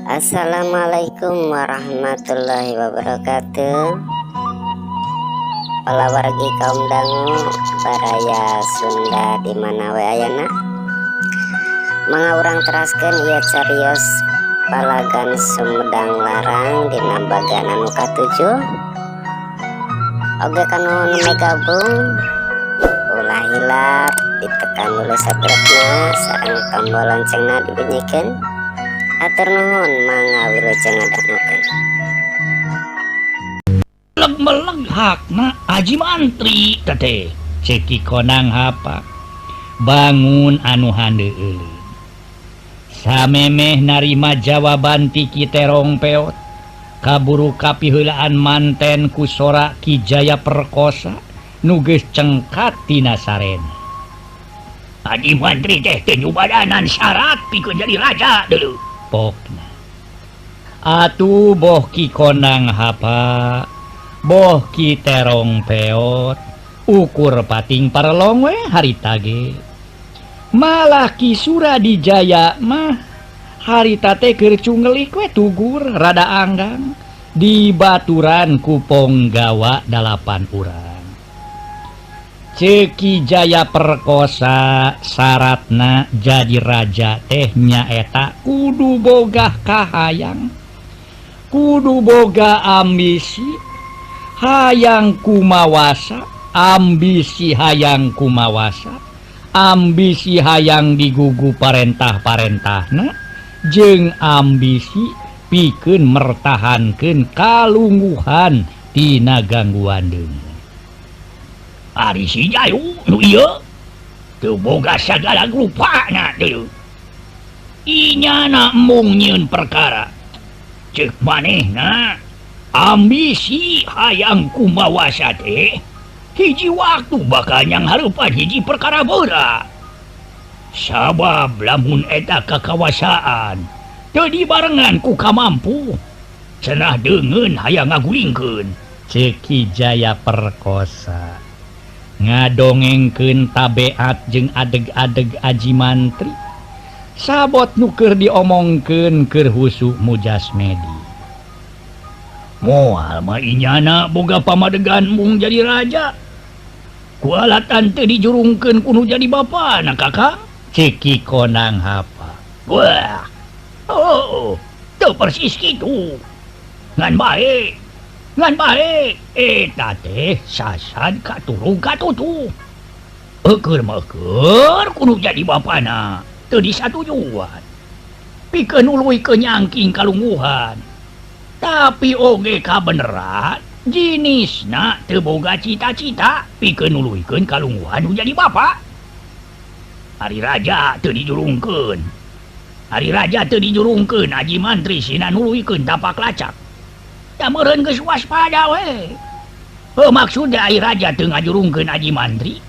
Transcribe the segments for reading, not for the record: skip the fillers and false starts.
Assalamualaikum warahmatullahi wabarakatuh. Palawargi kaum dangu, baraya Sunda di mana we ayana. Mangga urang teraskeun ieu carios Palagan Sumedang Larang dina bagian anu katujuh. Oge kanu nu gabung, ulah hilap ditekan dulu subscribe-na sareng tombol loncengna dibunyikan. Hatur nuhun, mangga wilujeng ngadangukeun. Meleg hakna Aji Mantri teh, cek Ki Konang Hapa. Bangun anu handeuleum samemeh narima jawaban ti Ki Terong Peot, kaburu kapiheulaan manten ku sora Ki Jaya Perkosa nu geus cengkat tina sarena. Aji Mantri teh teu nyubadanan syarat pikeun jadi raja dulu pokna. Atuh boh Ki Konang Hapa, boh Ki Terong Peot, ukur pating parelong we harita ge. Malah Ki Suradijaya mah harita teh keur cungelik we, tugur rada anggang dibaturan ku ponggawa dalapan urang. Cek Ki Jaya Perkosa, syaratna jadi raja teh nyaeta kudu boga kahayang, kudu boga ambisi hayang kumawasa, ambisi hayang kumawasa, ambisi hayang digugu parentah-parentahna, jeung ambisi pikeun mertahankeun kalungguhan tina gangguan deungeun. Ari si Jayu nu ieu teu boga sagala rupana deui. Inyana embung nyieun perkara. Ceuk manehna, ambisi hayang kumawasa teh hiji waktu bakal nyanghareupan hiji perkara berat. Sabab lamun eta kakawasaan teu dibarengan ku kamampu, cenah deungeun hayang ngagulingkeun. Cek Ki Jaya Perkosa ngadongengkeun tabeat jeung adeg-adeg Aji Mantri. Sabot nu keur diomongkeun keur husu mujasmedi. Moal mah inyana boga pamadegan mung jadi raja. Kualatan teu dijurungkeun ku nu jadi bapana, Kakang, cek Ki Konang Hapa. Wah, oh, teu persis kitu. Ngan bae, ngan bae eta teh sasad katurung katutu. Eueur mah keur kudu jadi bapana teu disatujuan pikeun nuluykeun nyangking kalungguhan. Tapi oge kabeneran jinisna teu boga cita-cita pikeun nuluykeun kalungguhan nu jadi bapa. Ari raja teu dijurungkeun. Ari raja teu dijurungkeun, Aji Mantri sina nuluykeun tapak lacak. Da meureun geus waspada we. Heuh, maksudna ari raja teu ngajurungkeun Aji Mantri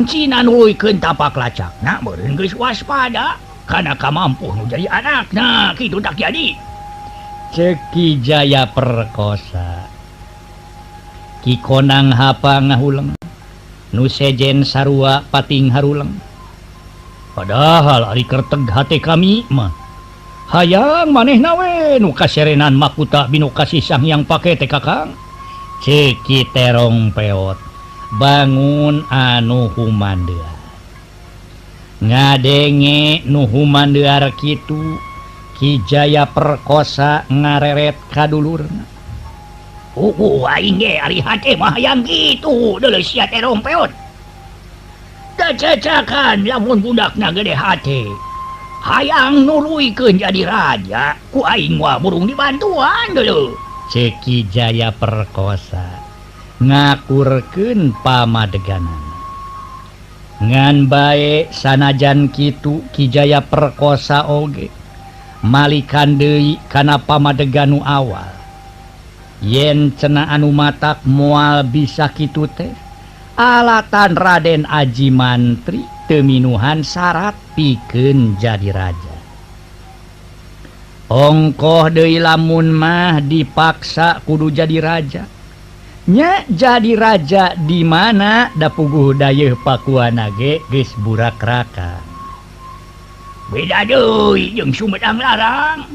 sina nuluykeun tapak lacakna, meureun geus waspada kana kamampuh nu jadi anakna kitu tak jadi. Cek Ki Jaya Perkosa. Ki Konang Hapa ngahuleng, nu sejen sarua pating haruleng. Padahal ari kerteg hate kami mah hayang manehna we nu kaserenan makuta binu kasih Sang Hyang Pake teh, Kakang, cek Ki Terong Peot. Bangun anu humandear ngadenge nu humandear kitu, Ki Jaya Perkosa ngareret ka dulurna. Aing ge ari hate mah hayang kitu deuleu sia, Terong Peot. Cacakan lamun budakna gede hate hayang nuluykeun jadi raja, ku aing moal burung dibantuan deuleu, cek Ki Jaya Perkosa ngakurkeun pamadeganan. Ngan bae sanajan kitu, Ki Jaya Perkosa oge malikan deui kana pamadegan nu awal, yen cenah anu matak moal bisa kitu teh alatan Raden Aji Mantri teu minuhan syarat pikeun jadi raja. Ongkoh deui lamun mah dipaksa kudu jadi raja. Nya jadi raja di mana, da puguh dayeuh Pakuana ge geus burakrakan. Beda deui jeung Sumedang Larang.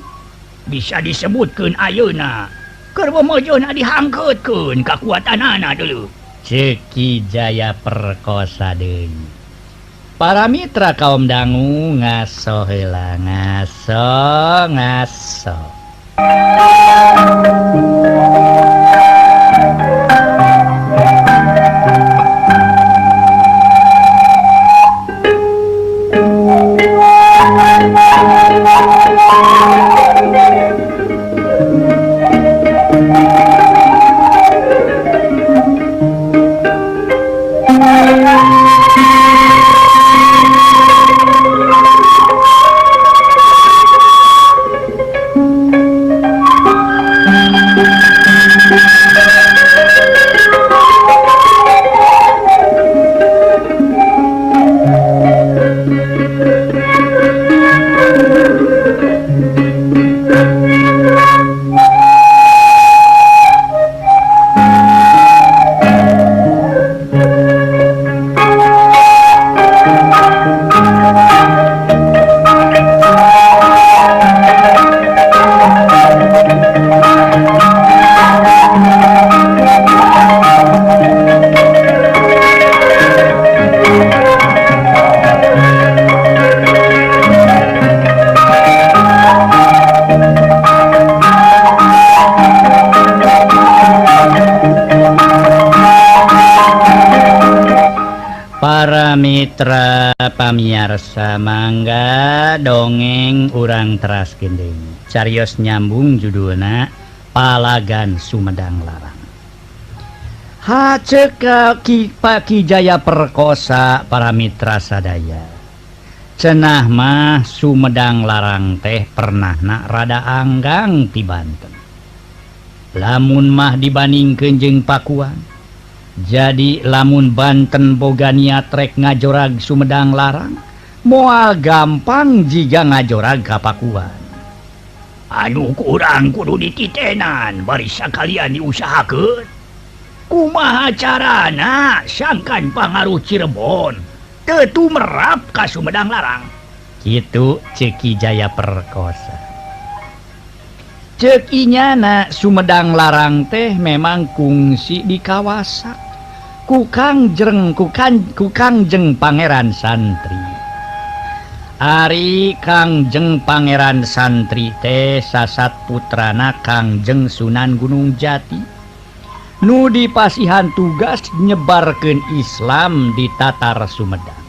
Bisa disebutkeun ayeuna keur mojona dihangkeutkeun kakuatanana dulu. Ceuk Ki Jaya Perkosa deui. Para mitra kaum dangu ngaso heula, ngaso ngaso. Para mitra pamiarsa mangga dongeng urang teraskeun deui. Carios nyambung judulna Palagan Sumedang Larang. Ha ceuk Ki Ki Jaya Perkosa para mitra sadaya. Cenah mah Sumedang Larang teh pernahna rada anggang ti Banten. Lamun mah dibandingkeun jeung Pakuan. Jadi lamun Banten boga niat rek ngajorag Sumedang Larang, moal gampang jiga ngajorag ka Pakuan. Anu kurang kudu dititenan bari sakalian diusahakeun. Kumaha carana sangkan pangaruh Cirebon teu tumerap ka Sumedang Larang. Kitu ceuk Ki Jaya Perkosa. Ceuk inyana Sumedang Larang teh memang kungsi di kawasan ku Kangjeng Pangeran Santri. Ari Kangjeng Pangeran Santri teh sasat putrana Kangjeng Sunan Gunung Jati nu dipasihan tugas nyebarkeun Islam di Tatar Sumedang.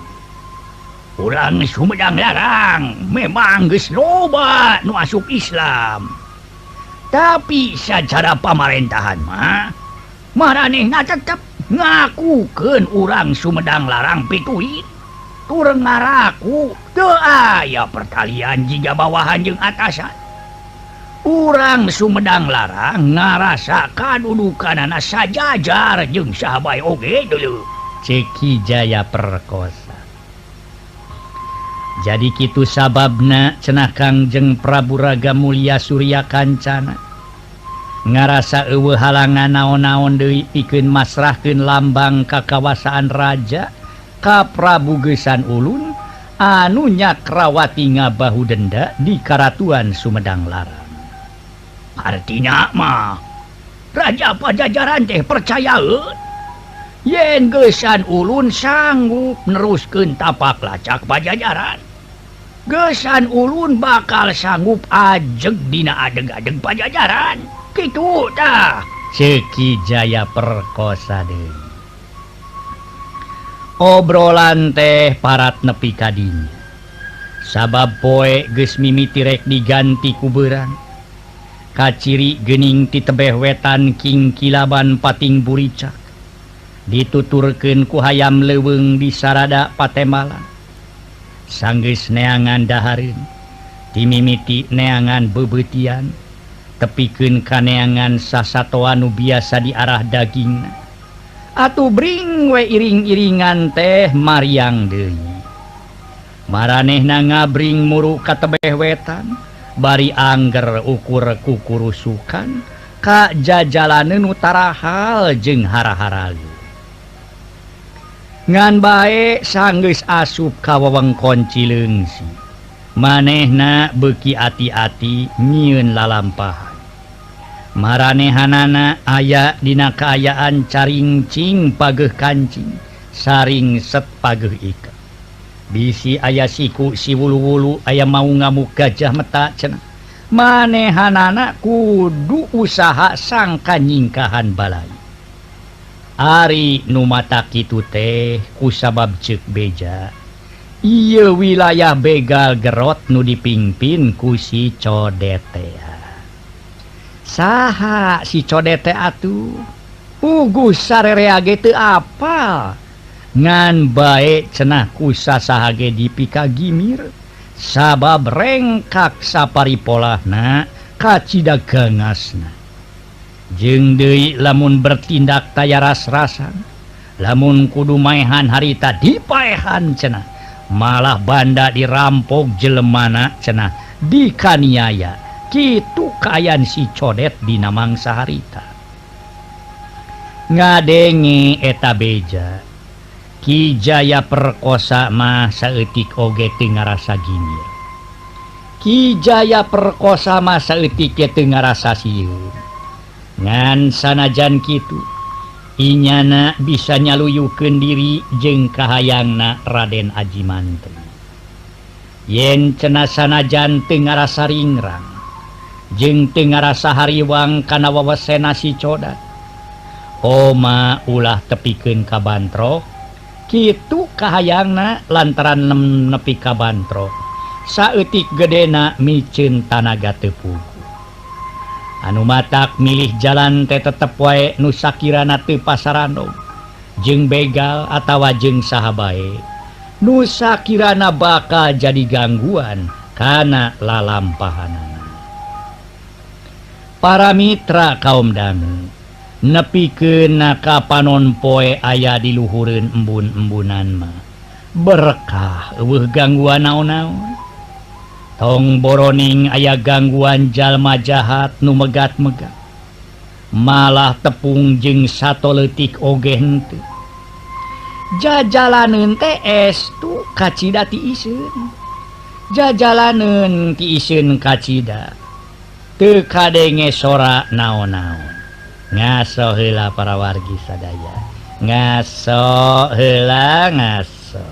Urang Sumedang Larang memang geus loba nu asup Islam. Tapi sacara pamarentahan mah maranehna tetep ngakukeun urang Sumedang Larang pituin. Tur ngaraku teu aya pertalian jiga bawahan jeung atasan. Urang Sumedang Larang ngarasa kadudukanana sajajar jeung saha bae oge dulu. Ceuk Ki Jaya Perkosa. Jadi kitu sababna cenah Kangjeng Prabu Raga Mulya Surya Kancana ngarasa eueuh halangan naon-naon deui pikeun masrahkeun lambang kakawasaan raja ka Prabu Geusan Ulun anu nyakrawati ngabahu denda di Karatuan Sumedang Larang. Artina mah Raja Pajajaran teh percayaeun yen Geusan Ulun sanggup neruskeun tapak lacak Pajajaran. Geusan Ulun bakal sanggup ajeg dina adeg-adeg Pajajaran. Kitu tah ceuk Ki Jaya Perkosa deui. Obrolan teh parat nepi ka dinya. Sabab poe geus mimiti rek diganti ku beurang. Kaciri geuning ti tebeh wetan kingkilaban pating buricak. Dituturkeun ku hayam leuweung di sarada patemalan. Sanggeus neangan dahareun, timimiti neangan beubeutian, tepikeun ka neangan sasatoan nu biasa diarah dagingna. Atuh bring we iring-iringan teh mariang deui. Maranehna ngabring muru ka tebeh wetan, bari angger ukur kukurusukan ka jajalaneun nu tarahal jeung hara-haralu. Ngan bae sanggeus asup ka wewengkon Cileungsi. Manehna beuki ati-ati nyieun lalampahan. Maranehanana aya dina kaayaan caringcing pageuh kancing, saring set pageuh iket. Bisi aya siku si wulu-wulu aya mau ngamuk gajah meta cenah. Manehanana kudu usaha sangka nyingkahan balai. Ari nu mata kitu teh kusabab ceuk beja. Ieu wilayah begal gerot nu dipimpin ku si Codetea. Saha si Codete atuh? Puguh sarerea ge teu apal. Ngan bae cenah ku sasaha ge dipikagimir sabab rengkak saparipolahna kacida gangasna. Jeung deui lamun bertindak taya ras-rasan, lamun kudu maehan harita dipaehan cenah. Malah banda dirampok jelemana cenah dikaniaya. Kitu kaayaan si Codet dina mangsa harita. Ngadenge eta beja, Ki Jaya Perkosa mah saeutik oge teu ngarasa gimir. Ki Jaya Perkosa mah saeutik ge teu ngarasa sieun. Ngan sanajan kitu inyana bisa nyaluyukeun diri jeung kahayangna Raden Aji Mantri. Yen cenah sanajan teu ngarasa ringrang jeung teu ngarasa hariwang kana wawasena si Codat, oma ulah tepikeun ka Bantro. Kitu kahayangna lantaran nepi ka Bantro saeutik gedena miceun tanaga teu puguh. Anu matak milih jalan teh tetep wae nu sakirana teu pasarano jeung begal atawa jeung saha bae nu sakirana bakal jadi gangguan kana lalampahanana. Para mitra kaum dangu nepikeun ka panon poe aya di luhureun embun-embunan mah berkah eueuh gangguan naon-naon. Tong boroning aya gangguan jalma jahat nu megat-megat, malah tepung jeung sato leutik oge henteu. Jajalaneun teh estu kacida ti iseun, jajalaneun ti iseun kacida, teu kadenge sora naon-naon. Ngaso heula para wargi sadaya, ngaso heula ngaso.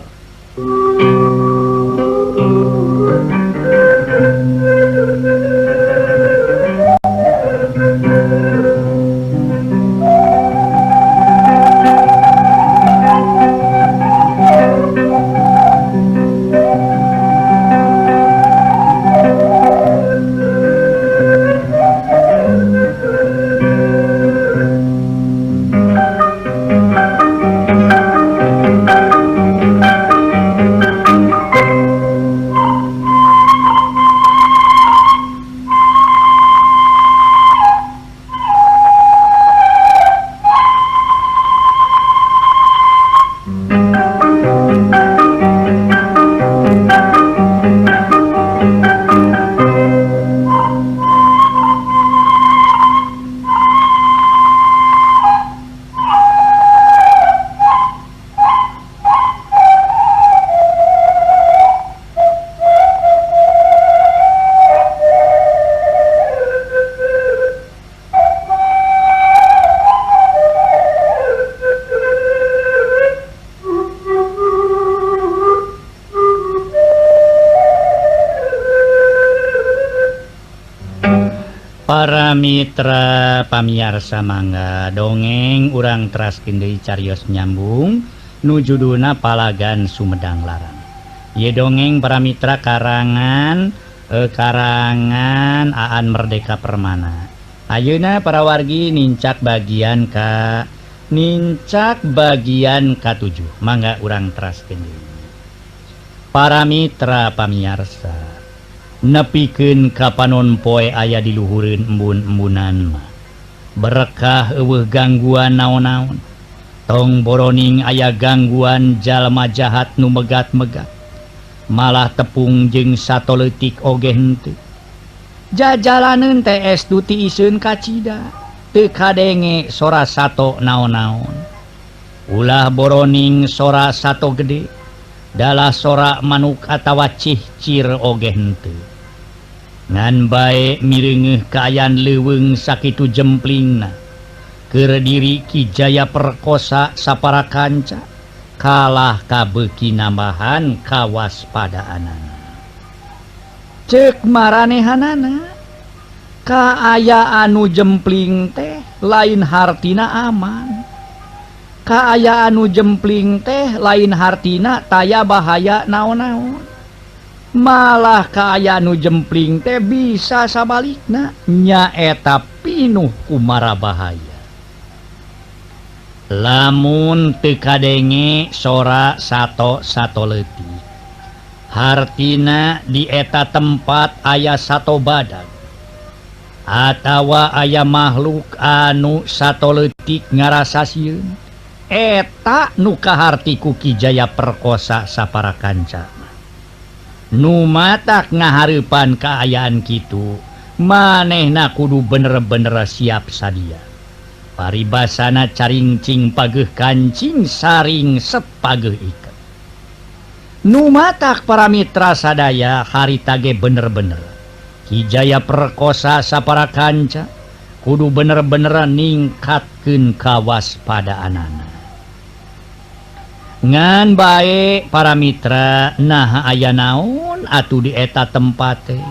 Para mitra pamiarsa mangga dongeng urang teraskeun deui carios nyambung nu judulna Palagan Sumedang Larang. Ieu dongeng para mitra karangan karangan Aan Merdeka Permana. Ayeuna para wargi nincak bagian ka 7. Mangga urang teraskeun deui. Para mitra pamiarsa, nepikeun ka panon poe aya di luhureun embun-embunan mah berkah eueuh gangguan naon-naon. Tong boroning aya gangguan jalma jahat nu megat-megat, malah tepung jeung sato leutik oge henteu. Jajalaneun teh estu ti iseun kacida, teu kadenge sora sato naon-naon. Ulah boroning sora sato gede, Dalah sora manuk atawa cihcir oge henteu. Ngan bae mireungeuh kaayaan leuweung sakitu jemplingna. Keur diri Ki Jaya Perkosa sapara kanca kalah kabeuki nambahan kawaspadaanana. Ceuk maranehanana kaayaan nu jempling teh lain hartina aman. Kaayaan nu jempling teh lain hartina taya bahaya naon-naon. Malah kaayaan nu jempling teh bisa sabalikna nyaeta pinuh ku marabahaya. Lamun teu kadenge sora sato-sato leutik, hartina di eta tempat aya sato badag atawa aya makhluk anu sato leutik ngarasa sieun. Eta nu kaharti ku Ki Jaya Perkosa sapara kanca. Nu matak ngahareupan kaayaan kitu, manehna kudu bener-bener siap sadia. Paribasana caringcing pageuh kancing saring set pageuh iket. Nu matak para mitra sadaya harita ge bener-bener Ki Jaya Perkosa sapara kanca kudu bener-bener ningkatkeun kawaspadaanana. Ngan bae para mitra naha aya naon atuh di eta tempat teh.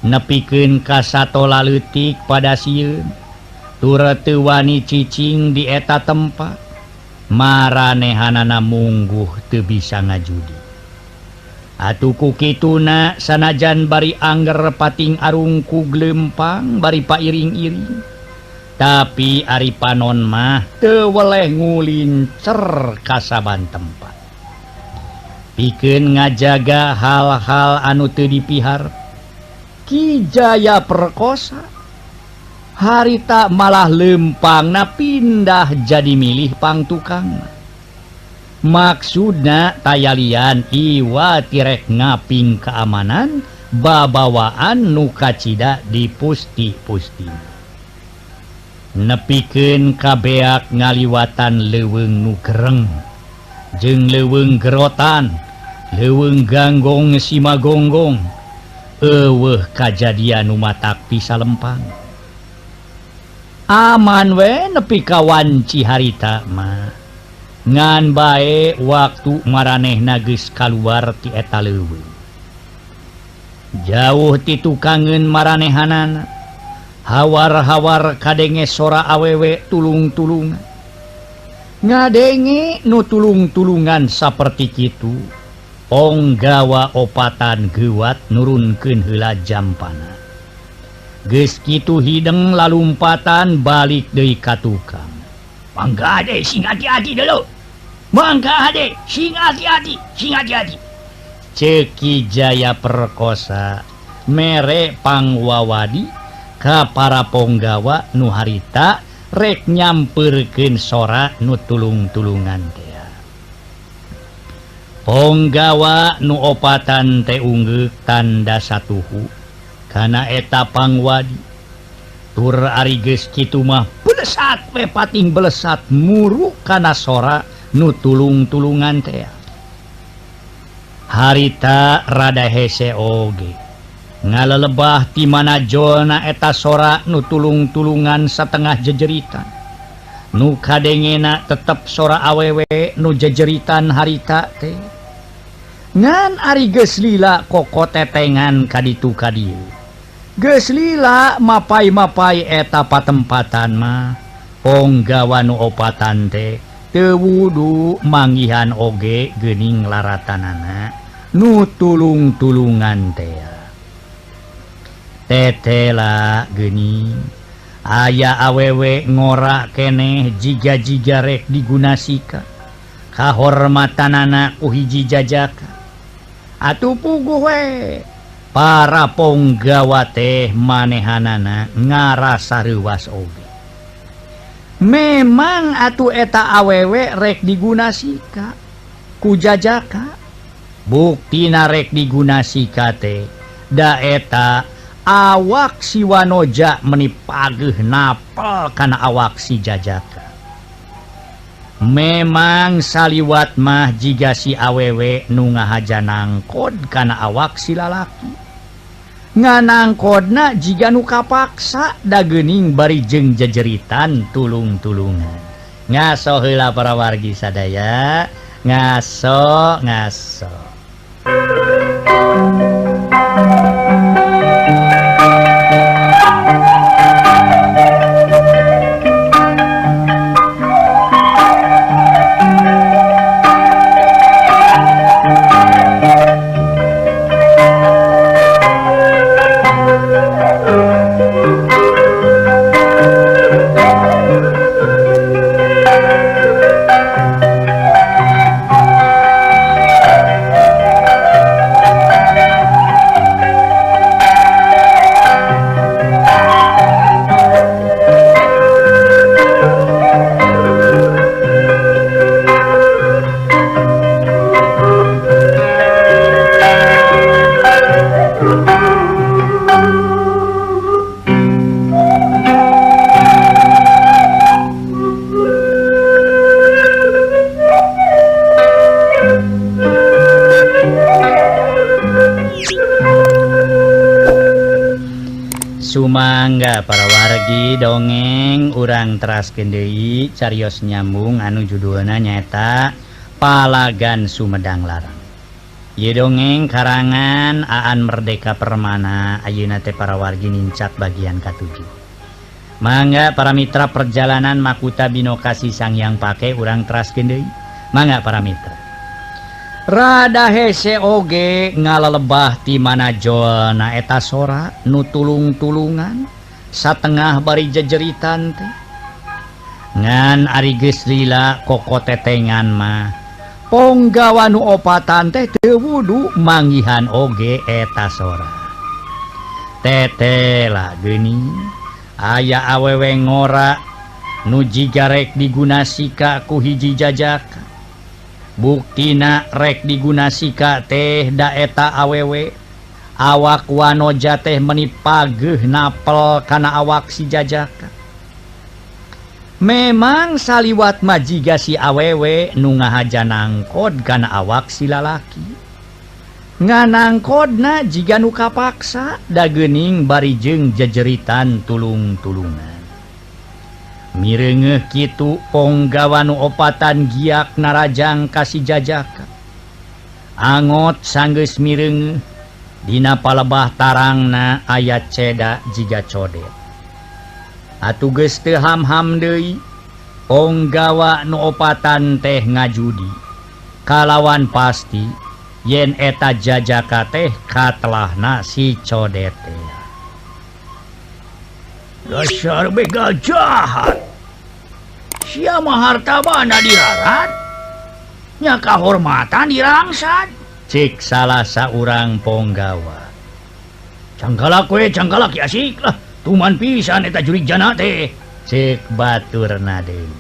Nepikeun ka sato laleutik pada sieun. Tur teu wani cicing di eta tempat. Maranehanana mungguh teu bisa ngajudi. Atuh ku kituna sanajan bari angger pating arung ku glempang bari pairing-iring. Tapi ari panon mah teu weleh ngulincer kasaban tempat. Pikeun ngajaga hal-hal anu teu dipihar. Ki Jaya Perkosa harita malah lempangna pindah jadi milih pangtukang. Maksudna tayalian iwa tirek ngaping keamanan babawaan nu kacida di pusti-pusti. Nepikeun kabeak ngaliwatan leuweung nu gereng jeung leuweung gerotan, leuweung ganggong simagonggong. Eueuh kajadian nu matak bisa lempang. Aman we nepi ka wanci harita mah. Ngan bae waktu maranehna geus kaluar ti eta leuweung. Jauh ti tukangeun maranehanana. Hawar-hawar kadenge sora awewe tulung-tulungan. Ngadenge nu tulung-tulungan saperti kitu. Ponggawa opatan geuwat nurunkeun heula jampana. Geus kitu hideng lalumpatan balik deui ka tukang. Mangga ade sing hati-hati dulu. Mangga ade sing hati-hati, sing hati-hati. Ceuk Ki Jaya Perkosa mere pangwawadi ka para ponggawa nu harita rek nyampeurkeun sora nu tulung-tulungan teh. Ponggawa nu opatan teh unggeuk tanda satuhu kana eta pangwadi. Tur ari geus kitu mah belesat we pating belesat muru kana sora nu tulung-tulungan teh. Harita rada hese oge. Ngalelebah ti mana jolna eta sora nu tulung-tulungan satengah jejeritan. Nu kadengena tetep sora awewe nu jejeritan harita teh. Ngan ari geus lila koko tetengan kaditu kadieu. Geus lila mapai-mapai eta patempatan mah. Ponggawa nu opatan teh teu wudu manggihan oge geuning laratanana nu tulung-tulungan teh. Tetela geuning aya awewe ngora keneh jiga-jiga rek digunasika. Kahormatanana ku hiji jajaka. Atuh puguh we para ponggawa teh manehanana ngarasa reuwas oge. Memang atuh eta awewe rek digunasika ku jajaka. Buktina rek digunasika teh da eta awak si Wanoja meni pageuh napel kana awak si jajaka. Memang saliwat mah jiga si awewe nu ngahaja nangkod kana awak si lalaki. Nganangkodna jiga nu kapaksa da geuning bari jeung jejeritan tulung-tulungan. Ngaso heula para wargi sadaya, ngaso ngaso. Sumangga para wargi dongeng urang teraskeun deui carios nyambung anu judulna nyaeta Palagan Sumedang Larang. Ieu dongeng karangan Aan Merdeka Permana, ayeuna teh para wargi nincak bagian katujuh. Mangga para mitra perjalanan Makuta Binokasi Sang Hyang Pake urang teraskeun deui. Mangga para mitra. Rada hese oge ngalalebah ti mana jolna eta sora nu tulung-tulungan satengah bari jejeritan teh. Ngan ari geus lila koko tetengan mah ponggawa nu opatan teh teu wudu manggihan oge eta sora. Tetela geuning aya awewe ngora nu jiga rek diguna sika ku hiji jajaka. Buktina rek diguna sika teh da eta awewe awak wanoja teh meni pageuh napel kana awak si jajaka. Memang saliwat mah jiga si awewe nu ngahaja nangkod kana awak si lalaki. Nganangkodna jiga nu kapaksa da geuning bari jeung jejeritan tulung-tulungan. Mireungeuh kitu ponggawa nu opatan giak narajang ka si jajaka. Angot sanggeus mireungeuh dina palebah tarangna aya ceda jiga codet. Atuh geus teu ham-ham deui ponggawa nu opatan teh ngajudi. Kalawan pasti yen eta jajaka teh katelahna si codet teh. Dasar begal jahat. Sia mah harta banda dirarat, nya kahormatan dirangsat. Cik salah saurang ponggawa. Cangkalak we, cangkalak ya asik lah. Tuman pisan eta jurig jana teh. Cik baturna deui.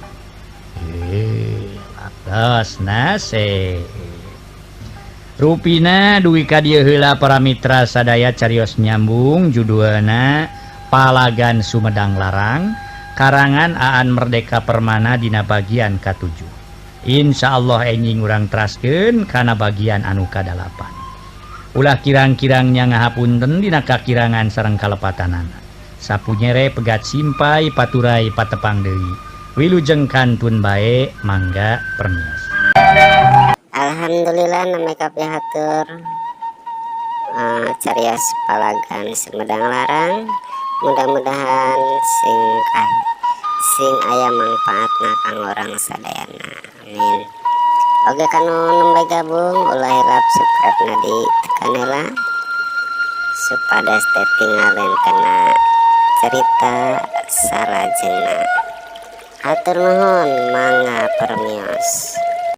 Atos nase. Rupina dugi ka dieu heula para mitra sadaya carios nyambung judulna Palagan Sumedang Larang karangan Aan Merdeka Permana dina bagian ka-7. Insyaallah enjing urang teraskeun kana bagian anu ka-8. Ulah kirang-kirangnya ngahapunten dina kakirangan sareng kalepatanana. Sapu nyere pegat simpai paturai patepang deui. Wilujeng kantun bae mangga permios. Alhamdulillah namai kapihatur carios Palagan Sumedang Larang. Mudah-mudahan sing aya manfaatna kanggo urang sadayana. Amin. Oke kanu nembe gabung ulah hilap subscribe na ditekan heula supados teu tingalen kana cerita salajengna. Hatur nuhun mangga permios.